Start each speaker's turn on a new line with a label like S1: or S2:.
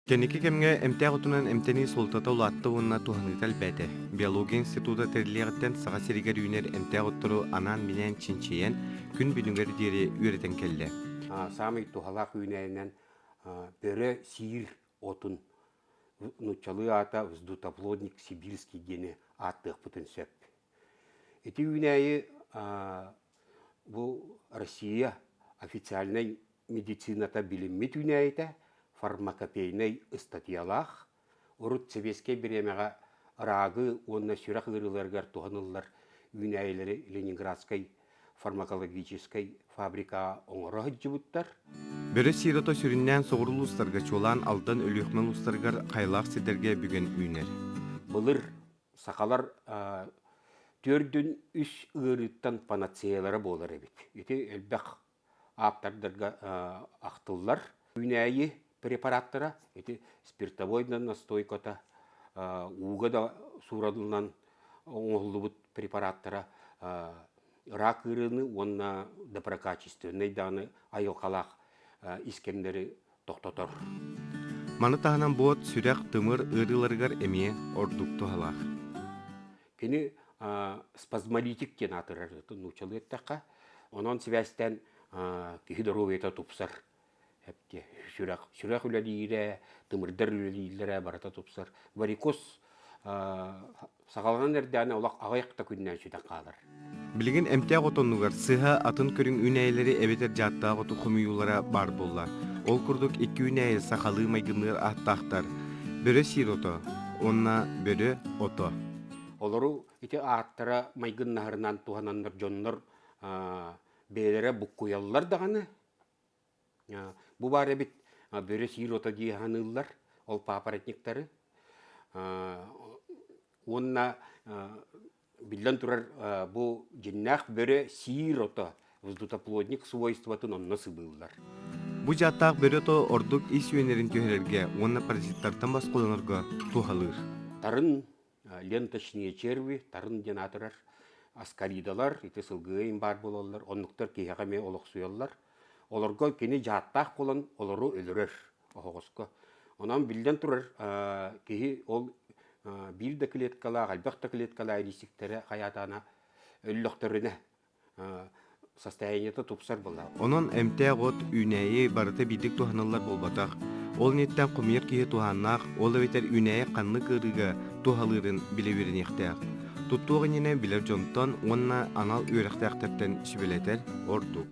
S1: Кэнники кэмҥэ эмтээх отунан эмтэнии суолтата улаатта уонна туһаныыта элбээтэ. Биология института тэриллиэҕиттэн Саха сиригэр үүнэр эмтээх оттору анаан-минээн чинчийэн, күн бүгүнүгэр диэри үөрэтэн кэллэ.
S2: Саамай туһалаах үүнээйинэн бөрө сиир отун нууччалыы аата вздутоплодник сибирский диэни ааттыахпытын сөп. Ити үүнээйи бу Россия официальнай медицината билиммит үүнээйитэ фармакопейнай ыстатыйалаах, урут сэбиэскэй бириэмэҕэ рагы уонна сүрэх ыарыыларыгар туһаныллар үүнээйилэри Ленинградскай фармакологическай фабрикаҕа оҥоро сылдьыбыттар.
S1: Бөрө сиир ото сүрүннээн соҕуруу улуустарга, чуолаан Алдан, Өлүөхүмэ улуустарыгар хайалаах сирдэргэ бүгэн үүнэр.
S2: Былыр сахалар төрдүн үс ыарыыттан панацеялара буолар эбит. Ити элбэх ааптардарга ахтыллар. Үүнээйи препараттара ити спиртовой да настойката, ууга да сууралынан оҥоһуллубут препараттара рак ыарыыны уонна доброкачественнай даҕаны айылҕалаах искэннэри тохтотор.
S1: Маны таһынан буот, сүрэх, тымыр ыарыыларыгар эмиэ ордук туһалаах.
S2: Кини спазмолитик диэн аатырар нууччалыы эттэххэ. Онон сибээстээн киһи доруобуйата тупсар. Сүрэх, сүрэх үлэлиирэ, тымырдар үлэлииллэрэ барыта тупсар. Варикоз саҕаланан эрдэҕинэ олох аҕыйах да күннээн сүтэн хаалар.
S1: Билигин эмтээх отоннугар сыһа атын көрүҥ үүнээйилэри эбэтэр дьааттаах оту хомуйуулара баар буолла. Ол курдук икки үүнээйи сахалыы майгынныыр ааттаахтар. Бөрө сиир ото уонна бөрө ото.
S2: Олору ити ааттара майгыннаһарынан туһананнар дьоннор бэйэлэрэ буккуйаллар даҕаны. Бу баар эбит бөрө сиир ото дии саныыллар ол папоротниктары. Уонна Биллэн турар, бу дьиннээх бөрө сиир ото, вздутоплодник свойствотын онно сыбыыллар.
S1: Бу дьааттаах бөрө ото ордук ис үөннэрин түһэрэргэ уонна паразиттартан босхолонорго туһалыыр.
S2: Тарын ленточные черви, тарын диэн аатырар аскаридалар, ити сылгы баар буолаллар, оннуктар киһиэхэ эмиэ олохсуйаллар. Олорго кини дьааттаах буолан олору өлөрөр. оһоҕоско. Онон биллэн турар, киһи ол биир да клеткалаах, элбэх да клеткалаах илиисиктэрэ хайаатаана өллөхтөрүнэ состояниета тупсар буолла.
S1: Онон эмтээх от, үүнээйи барыта биирдик туһаныллар буолбатах. Ол инниттэн хомуйар киһи туһааннаах, ол эбэтэр үүнээйи ханнык ыарыыга туһалыырын билэ үөрэниэхтээх. Туттуох иннинэ билэр дьонтон уонна анал үөрэхтээхтэртэн сүбэлэтэр ордук.